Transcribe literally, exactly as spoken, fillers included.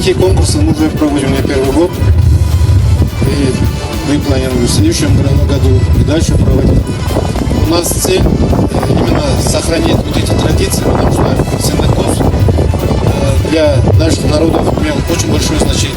Такие конкурсы мы уже проводим не первый год. И мы планируем в следующем году и дальше проводить. У нас цель, э, именно сохранить вот эти традиции, потому что сенокос, э, для наших народов имел очень большое значение.